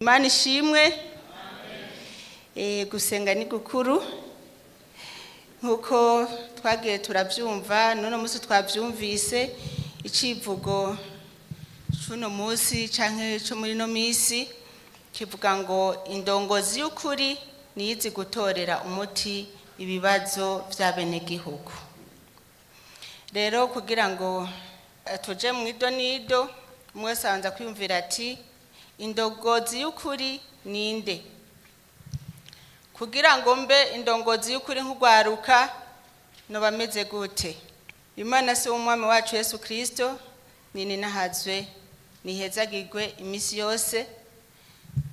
Imana ishimwe. Gusenga ni gukuru nk'uko twagiye turabyumva. N'uno munsi twabyumvise icivugo c'uno munsi canke co muri ino minsi kivuga ngo indongozi y'ukuri niyizi gutorera umuti ibibazo vy'abenegihugu. Rero kugira ngo tuje mu idonido, umwe wese abanza kwiyumvira ati: "Indongozi y'ukuri ninde? Kugira ngo mbe indongozi y'ukuri nk'urwaruka, noba meze gute?" Imana se w'Umwami wacu Yesu Kristo nini nahazwe, nihezagirwe iminsi yose,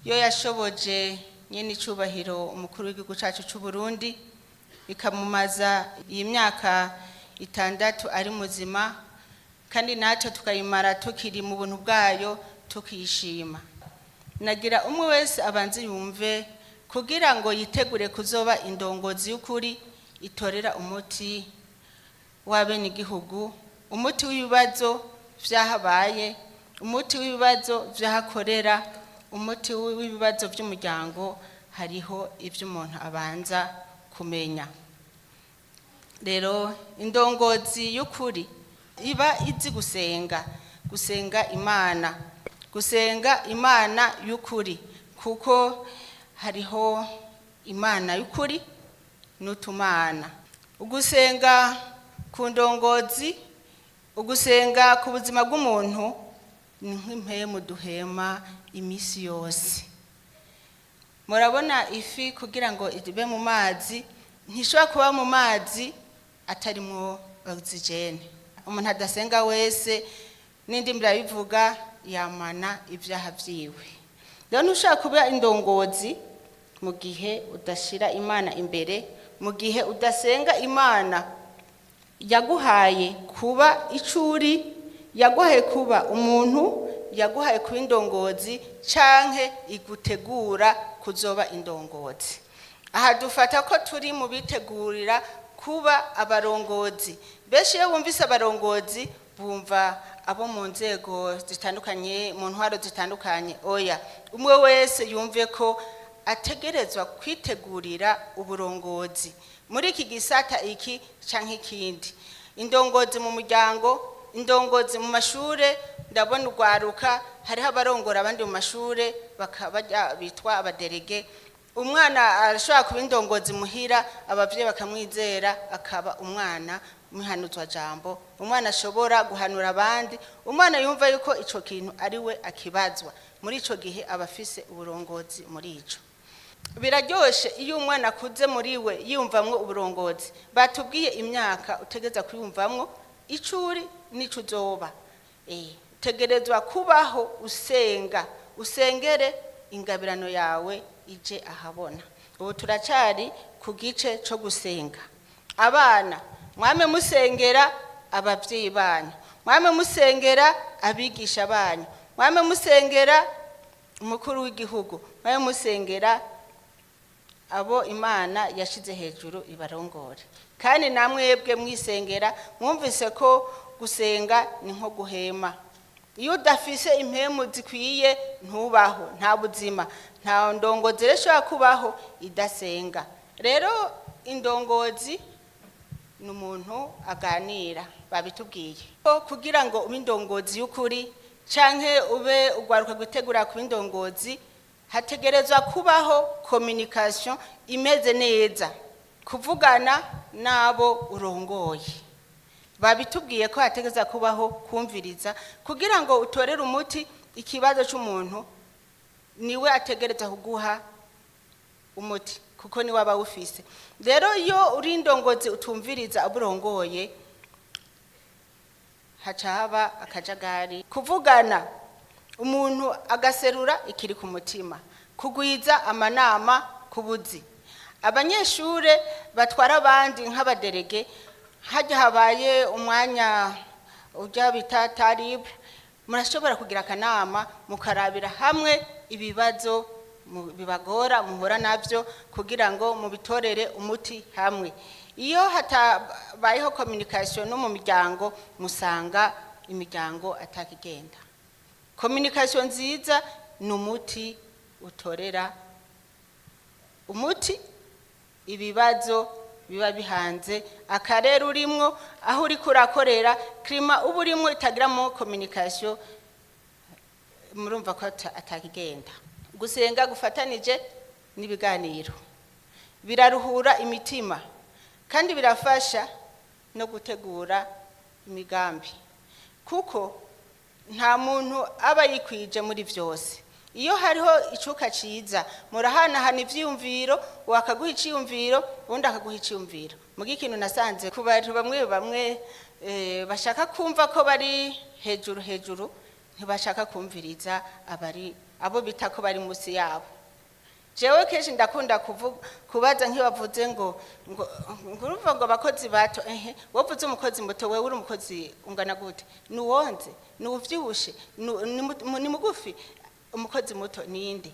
yo yashoboje nyene icubahiro umukuru w'igihugu cacu c'u Burundi, ikamumaza iyi myaka 6 ari muzima, kandi natwe tukayimara tukiri mu buntu bwayo, tukishima. Nagira umwe wese abanze yumve kugira ngo yitegure kuzoba indongozi y'ukuri itorera umuti w'abenegihugu, umuti w'ibibazo vyahabaye, umuti w'ibibazo vyahakorera, umuti w'ibibazo vy'umuryango. Hariho ivyo umuntu abanza kumenya. Rero indongozi y'ukuri iba izi gusenga, gusenga Imana, gusenga Imana y'ukuri, kuko hariho Imana y'ukuri n'utumana. Ugusenga ku ndongozi, ugusenga ku buzima bw'umuntu ni nk'impemu duhema iminsi yose. Murabona ifi, kugira ngo ibe mu mazi, ntishobora kuba mu mazi atarimwo oxygène. Umuntu adasenga wese, n'indimi irabivuga, yamana ibyaha vyiwe. Rero ntushobora kuba indongozi mu gihe udashira Imana imbere, mu gihe udasenga Imana yaguhaye kuba icuri, yaguhaye kuba umuntu, yaguhaye kuba indongozi canke igutegura kuzoba indongozi. Aha dufata ko turi mu bitegurira kuba abarongozi. Benshi iyo bumvise abarongozi bumva abo mu nzego zitandukanye, mu ntwaro zitandukanye. Oya, umwe wese yumve ko ategerezwa kwitegurira uburongozi muri iki gisata iki canke ikindi. Indongozi mu muryango, indongozi mu mashure. Ndabona urwaruka, hariho abarongora abandi mu mashure, bakaba bitwa aba délégués. Umwana arashobora kuba indongozi muhira, abavyeyi bakamwizera, akaba umwana muhanuzwa jambo, umwana ashobora guhanura abandi, umwana yumva yuko ico kintu ari we akibazwa. Muri ico gihe aba afise uburongozi muri ico. Biraryoshe iyo umwana akuze muri we yiyumvamwo uburongozi. Batubwiye imyaka utegeza kwiyumvamwo icuri n'ico uzoba. Utegerezwa kubaho usenga, usengere ingabirano yawe ije ahabona. Ubu turacari ku gice co gusenga. Abana, mwame musengera abavyeyi banyu, mwame musengera abigisha banyu, mwame musengera umukuru w'igihugu, mwame musengera abo Imana yashize hejuru ibarongore. Kandi namwebwe mwisengera. Mwumvise ko gusenga ni nko guhema. Iyo udafise impemu zikwiye ntubaho, nta buzima, nta ndongozi rero ishobora kubaho idasenga. Rero indongozi ni umuntu aganira. Babitubwiye ko kugira ngo ube indongozi y'ukuri canke ube ugwaruka gutegura kuba indongozi, hategerezwa kubaho communication imeze neza, kuvugana n'abo urongoye. Babitubwiye ko hategereza kubaho kumviriza kugira ngo utorere umuti ikibazo c'umuntu. Niwe ategereza kuguha umuti kuko niwe aba awufise. Rero iyo uri indongozi utumviriza abo urongoye, haca haba akajagari. Kuvugana, umuntu agaserura ikiri ku mutima, kugwiza amanama ku buzi. Abanyeshure batwara abandi nk'aba délégués, hajya habaye umwanya ujya bita taribu, murashobora kugira akanama mukarabira hamwe ibibazo bibagora muhura navyo kugira ngo mubitorere umuti hamwe. Iyo hatabayeho communication no mu miryango, musanga imiryango atakigenda. Communication nziza ni umuti. utorera umuti ibibazo biba bihanze akarere urimwo, aho uriko urakorera. Climat uba urimwo itagiramo communication, murumva ko atakigenda. Gusenga gufatanije n'ibiganiro biraruhura imitima kandi birafasha no gutegura imigambi, kuko nta muntu aba yikwije muri byose. Iyo hariho icuka ciza, murahanahana ivyiyumviro, wakaguha iciyumviro, uwundi akaguha iciyumviro. Muga ikintu nasanze ku bantu bamwe bamwe, bashaka kumva ko bari hejuru hejuru, ntibashaka kumviriza abari abo bita ko bari munsi yabo. Jewe kenshi ndakunda kuvuga, kubaza nk'ibavuze ngo urumva ngo abakozi bato, ehe, wovuze umukozi muto, wewe uri umukozi ungana gute? Ni uwonze? Ni uvyibushe? Ni mugufi? Umukozi muto ninde?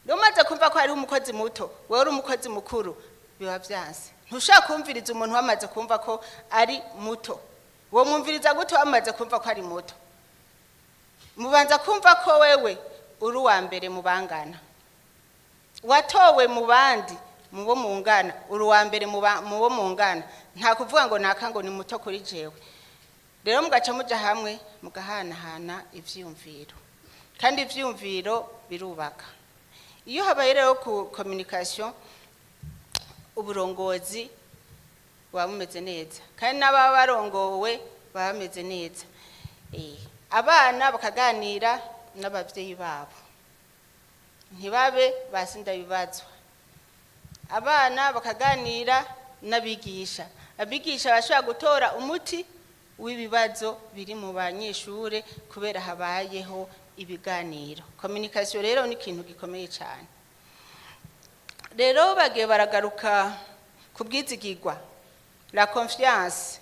Rero umaze kumva ko hariho umukozi muto, wewe uri umukozi mukuru, biba vyanse. Ntushobora kumviriza umuntu wamaze kumva ko ari muto. Wo mwumviriza gute wamaze kumva ko ari muto? Mubanza kumva ko wewe uri uwa mbere mu bangana, watowe mu bandi, mu bo mungana, uri uwa mbere mu bo mungana. Nta kuvuga ngo naka ngo ni muto kuri jewe. Rero mugaca muja hamwe, mugahanahana ivyiyumviro, kandi ivyiyumviro birubaka. Iyo habaye rero ku communication, uburongozi buba bumeze neza kandi n'ababa barongowe baba bameze neza. Abana bakaganira n'abavyeyi babo, ntibabe basindabibazwa. Abana bakaganira n'abigisha, abigisha bashobora gutora umuti w'ibibazo biri mu banyeshure kubera habayeho ibiganiro. Communication rero ni ikintu gikomeye cyane. Rero bagiye baragaruka ku bwizigirwa, la confiance.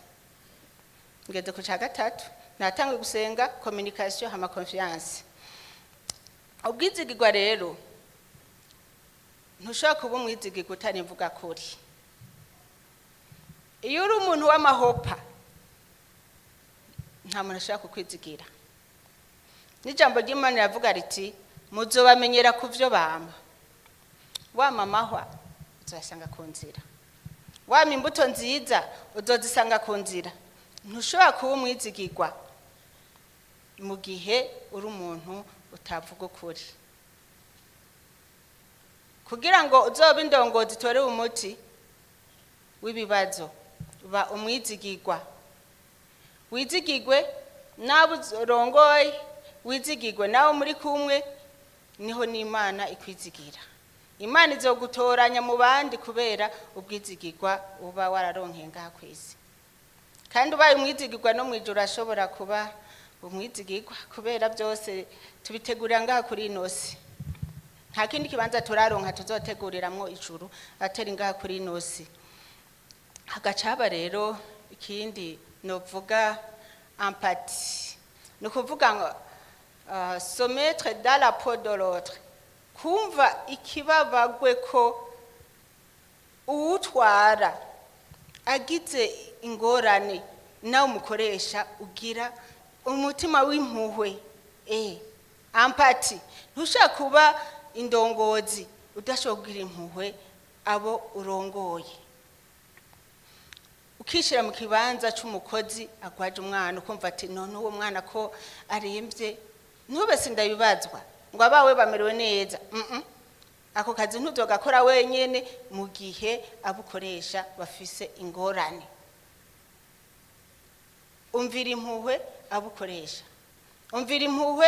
Ngeze ku cya gatatu: natangwe gusenga, communication, hama confiance, ubwizigirwa. Rero ntushobora kuba umwizigirwa utari kuri. Iyo uri umuntu w'amahopa, nta muntu ashobora kukwizigira. N'ijambo ry'Imana riravuga riti: "Muzobamenyera ku byo bama." Wama amahwa, uzayasanga ku nzira. Wama imbuto nziza, uzozisanga ku nzira. Ntushobora kuba umwizigirwa mu gihe uri umuntu utavuga ukuri. Kugira ngo uzobe indongozi itorewe umuti w'ibibazo, ba umwizigirwa, wizigirwe n'abo urongoye, wizigirwe nawe muri kumwe, niho n'Imana ikwizigira. Imana izogutoranya mu bandi kubera ubwizigirwa uba wararonkeye ngaha ku isi. Kandi ubaye umwizigirwa, no mu ijuru ashobora kuba umwizigirwa, kubera byose tubitegurira ngaha kuri ino si. Nta kindi kibanza turaronka tuzoteguriramwo ijuru atari ngaha kuri ino si. Hagaca haba rero ikindi novuga, empathie. Ni ukuvuga ngo se mettre dans la peau de l'autre, kumva ikibabagwe ko uwutwara agize ingorane, nawe umukoresha ugira umutima w'impuhwe. Empathie. Ntushobora kuba indongozi udashobora kugira impuhwe abo urongoye, ukishyira mu kibanza cy'umukozi agwaje umwana, ukumva ati: "None uwo mwana ko arembye?" Ntube sindabibazwa ngo abawe bamerewe neza. Ako kazi ntuzogakora wenyene mu gihe abo ukoresha bafise ingorane. Umvira impuhwe abo ukoresha, umvira impuhwe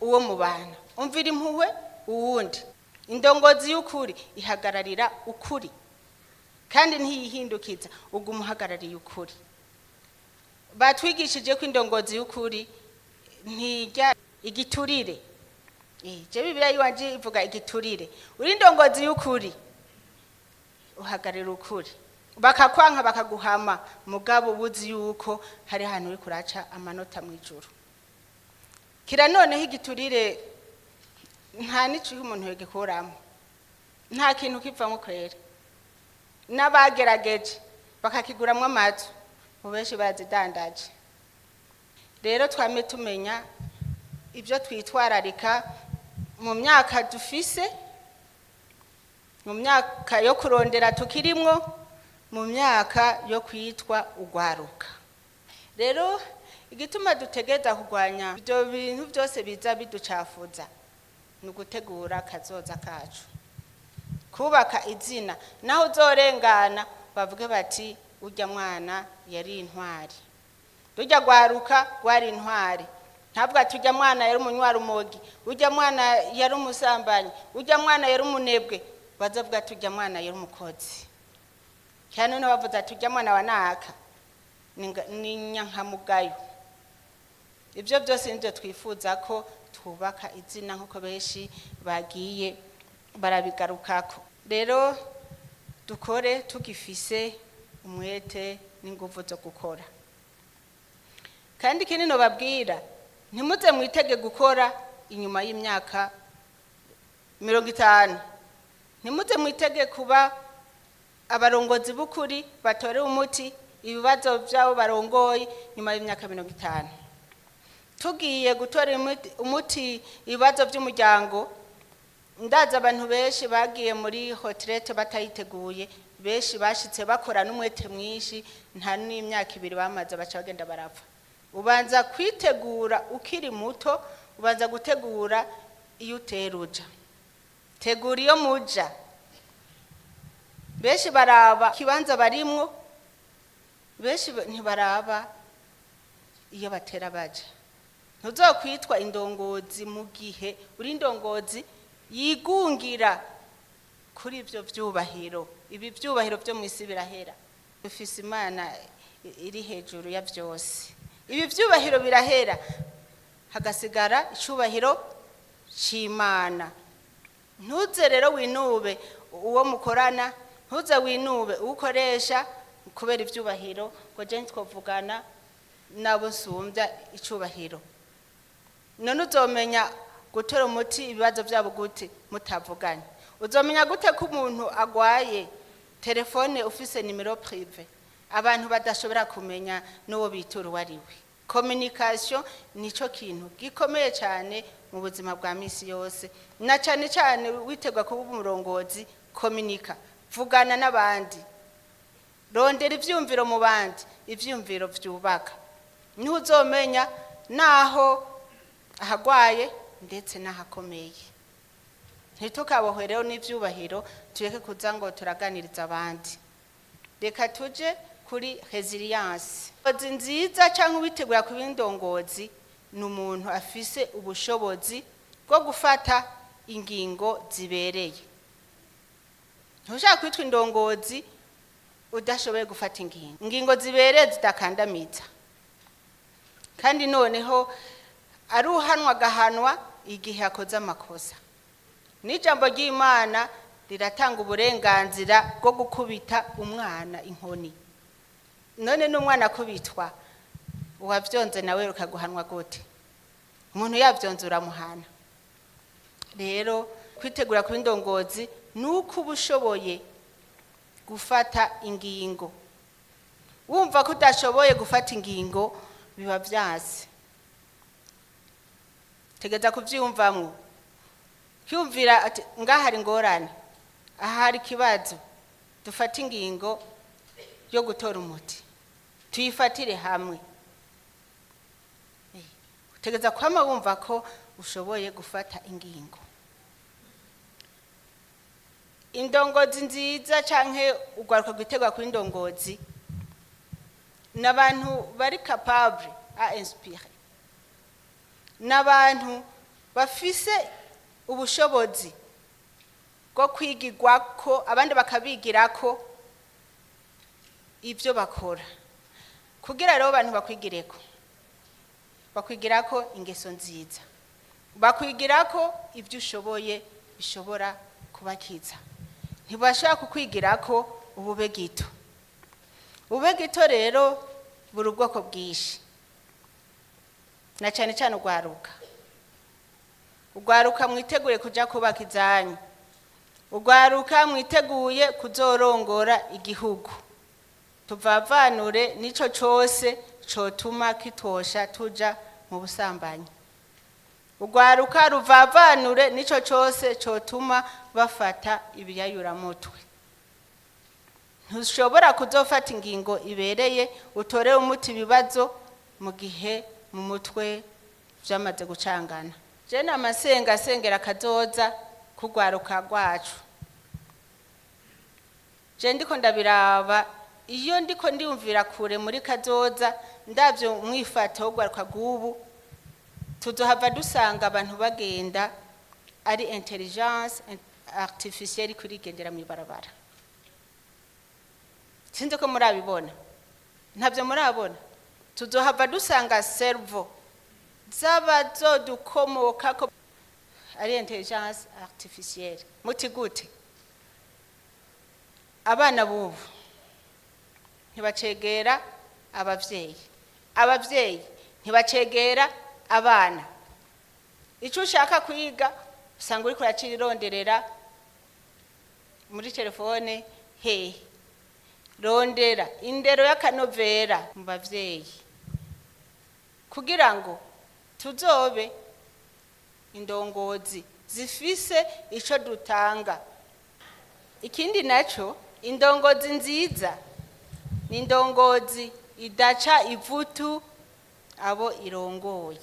uwo mubana, umvira impuhwe uwundi. Indongozi y'ukuri ihagararira ukuri kandi ntiyihindukiza, uguma uhagarariye ukuri. Batwigishije ko indongozi y'ukuri ntirya igiturire. Je Bibiliya yiwanje ivuga igiturire. Uri indongozi y'ukuri, uhagararira ukuri, bakakwanka, bakaguhama, mugabo ubuzi yuko hari ahantu uri kuraca amanota mu ijuru. Kira noneho igiturire nta n'icuho umuntu yogikuramo, nta kintu kivamo kwera. N'abagerageje bakakiguramwo amazu mu benshi bazidandaje. Rero twame tumenya ibyo twitwararika. Mu myaka dufise, mu myaka yo kurondera tukirimwo, mu myaka yo kwitwa ugwaruka. Rero igituma dutegereza kurwanya ibyo bintu byose biza biducafuza ni ugutegura kazoza kacu, kubaka izina, naho uzorengana bavuge bati: "Urya mwana yari intwari, rujya rwaruka rwari intwari." Ntabwo ati: "Urya mwana yari umunywarumogi, urya mwana yari umusambanyi, urya mwana yari umunebwe." Bazavuga ati: "Urya mwana yari umukozi." Cyane noneho bavuze ati: "Urya mwana wa naka ni nyankamugayo." Ibyo byose nibyo twifuza, ko twubaka izina nk'uko benshi bagiye barabigarukako. Rero dukore tugifise umwete n'ingufu zo gukora. Kandi ikindi nobabwira, ntimuze mwitege gukora inyuma y'imyaka 50. Ntimuze mwitege kuba abarongozi b'ukuri batorewe umuti ibibazo by'abo barongoye nyuma y'imyaka 50. Tugiye gutora umuti ibibazo by'umuryango, ndazi abantu benshi bagiye muri retraite batayiteguye. Benshi bashitse bakora n'umwete mwinshi, nta n'imyaka 2 bamaze baca bagenda barapfa. Ubanza kwitegura ukiri muto, ubanza gutegura iyo utera uja, tegura iyo muja. Benshi baraba ikibanza barimwo, benshi ntibaraba iyo batera baja. Ntuzokwitwa indongozi mu gihe uri indongozi yigungira kuri ibyo byubahiro. Ibi byubahiro byo mu isi birahera. Dufise Imana iri hejuru ya byose. Ibi byubahiro birahera, hagasigara icyubahiro cy'Imana. Ntuze rero winube uwo mukorana, ntuze winube uwo ukoresha kubera ibyubahiro, ngo je twavugana nabo nsumbya icyubahiro. None uzomenya gutora umuti ibibazo byabo gute mutavuganye? Uzomenya gute ko umuntu agwaye telefone ufise numéro privé abantu badashobora kumenya n'uwo bitura uwo ari we? Communication nico kintu gikomeye cyane mu buzima bwa misi yose, na cyane cyane witegwa kuba umurongozi. Communica, vugana n'abandi, rondera ivyumviro mu bandi, ivyumviro vyubaka. Niho uzomenya naho ahagwaye ndetse n'ahakomeye. Ntitukabohwe rero n'ivyubahiro, tureke kuza ngo turaganiriza abandi. Reka tuje kuri résilience. Indongozi nziza cyangwa uwitegura kuba indongozi ni umuntu afise ubushobozi bwo gufata ingingo zibereye. Ntushaka kwitwa indongozi udashoboye gufata ingingo zibereye, zidakandamiza, kandi noneho ari uhanwa agahanwa igihe akoze amakosa. N'ijambo ry'Imana riratanga uburenganzira bwo gukubita umwana inkoni. None n'umwana akubitwa, uwavyonze nawe ukaguhanwa gute? Umuntu yavyonze uramuhana. Rero kwitegura kuba indongozi ni uko uba ushoboye gufata ingingo. Wumva ko udashoboye gufata ingingo, biba vyanse. Tegeza kuvyiyumvamwo, kwiyumvira ati: "Ngaha hari ingorane, aha hari ikibazo, dufate ingingo yo gutora umuti, tuyifatire hamwe." Utegeza kwama wumva ko ushoboye gufata ingingo. Indongozi nziza canke urwaruka rwitegwa kuri indongozi ni abantu bari capable à inspirer, ni abantu bafise ubushobozi bwo kwigirwako, abandi bakabigirako ibyo bakora. Kugira rero abantu bakwigireko, bakwigirako ingeso nziza, bakwigirako ibyo ushoboye bishobora kubakiza. Ntibashobora kukwigirako ubube gito. Ubube gito rero buri ubwoko bwinshi, na cyane cyane urwaruka. Urwaruka mwitegure kuja kubaka izanyu, urwaruka mwiteguye kuzorongora igihugu. Tuvavanure n'ico cose cotuma kitosha tuja mu busambanyi. Urwaruka ruvavanure n'ico cose cotuma bafata ibiyayuramutwe. Ntushobora kuzofata ingingo ibereye utore umuti ibibazo mu gihe mu mutwe vyamaze gucangana. Je namasenga asengera akazoza kugwaruka rwacu. Je ndiko ndabiraba, iyo ndiko ndiyumvira kure muri kazoza, ndavyo umwifato w'urwaruka rw'ubu, tuzohava dusanga abantu bagenda ari intelligence artificielle kurigendera mw'ibarabara. Sinzi ko murabibona, ntabyo murabona. Tuzohava dusanga cerveau z'abazodukomokako ari intelligence artificielle. Muti gute? Abana bubu ntibacegera abavyeyi, abavyeyi ntibacegera abana. Icyo ushaka kwiga usanga uriko uracironderera muri telefone hehe. Rondera indero y'akanovera mu bavyeyi kugira ngo tuzobe indongozi zifise ico dutanga. Ikindi naco, indongozi nziza ni indongozi idaca ivutu abo irongoye.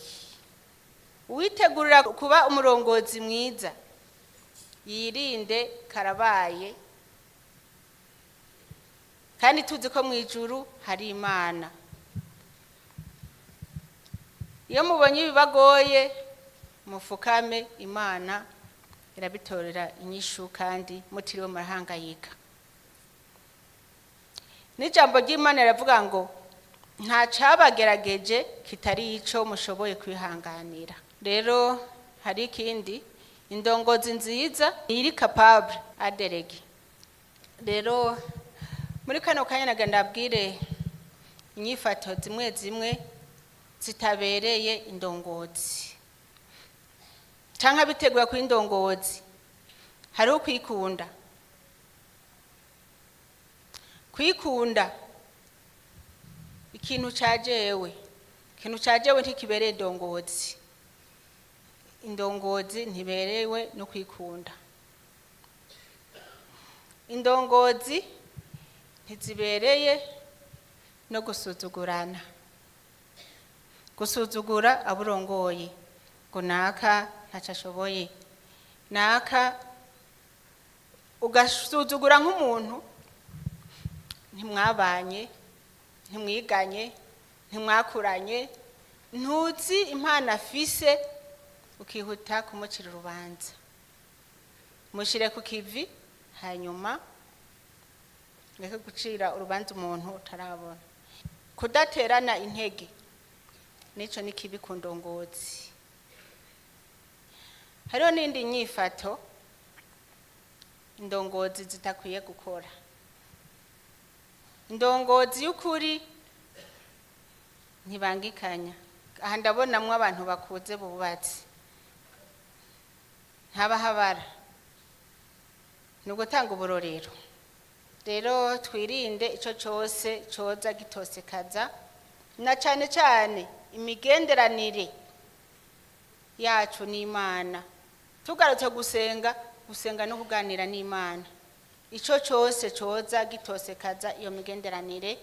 Uwitegurira kuba umurongozi mwiza yirinde karabaye, kandi tuzi ko mu ijuru hari Imana. Iyo mubonye ibibagoye, mufukame, Imana irabitorera inyishu kandi mutiriwe murahangayika. N'ijambo ry'Imana riravuga ngo nta cabagerageje kitari ico mushoboye kwihanganira. Rero hari ikindi, indongozi nziza iri capable à déléguer. Rero muri kano kanya naga ndabwire inyifato zimwe zimwe zitabereye indongozi canke abitegura kuba indongozi. Hariho kwikunda. Kwikunda ikintu ca jewe, ikintu ca jewe ntikibereye indongozi. Indongozi ntiberewe no kwikunda. Indongozi ntizibereye no gusuzugurana, gusuzugura aburongoye ngo naka ntaco ashoboye, naka, ugasuzugura nk'umuntu ntimwabanye, ntimwiganye, ntimwakuranye, ntuzi impano afise, ukihuta kumucira urubanza. Mushire ku kivi, hanyuma reke gucira urubanza umuntu utarabona. Kudaterana intege nico ni kibi ku ndongozi. Hariho n'indi nyifato indongozi zitakwiye gukora. Indongozi y'ukuri ntibangikanya. Aha ndabonamwo abantu bakuze bubatse, ntabahabara, ni ugutanga uburorero. Rero twirinde ico cose coza gitosekaza na cane cane imigenderanire yacu n'Imana. Tugarutse gusenga, gusenga no kuganira n'Imana, ico cose coza gitosekaza iyo migenderanire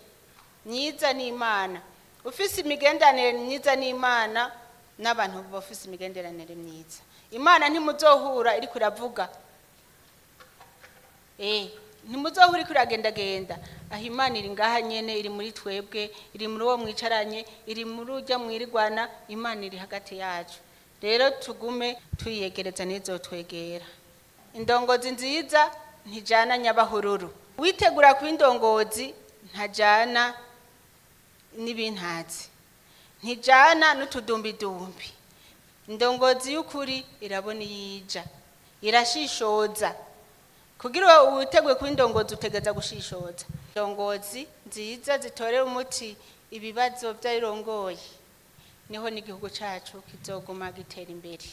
myiza n'Imana. Ufise imigenderanire myiza n'Imana, n'abantu bafise imigenderanire myiza. Imana ntimuzohura iriko iravuga, ntimuzohura iriko iragendagenda aho. Imana iri ngaha nyene, iri muri twebwe, iri muri uwo mwicaranye, iri muri urya mwirigwana. Imana iri hagati yacu. Rero tugume tuyiyegereza, ntizotwegera. Indongozi nziza ntijana nyabahururu. Witegura kuba indongozi ntajana n'ibintazi, ntijana n'utudumbidumbi. Indongozi y'ukuri irabona iyija, irashishoza. Kugira witeguye kuba indongozi utegeza gushishoza. Indongozi nziza zitorera umuti ibibazo by'ayirongoye, niho n'igihugu cacu kizoguma gitera imbere.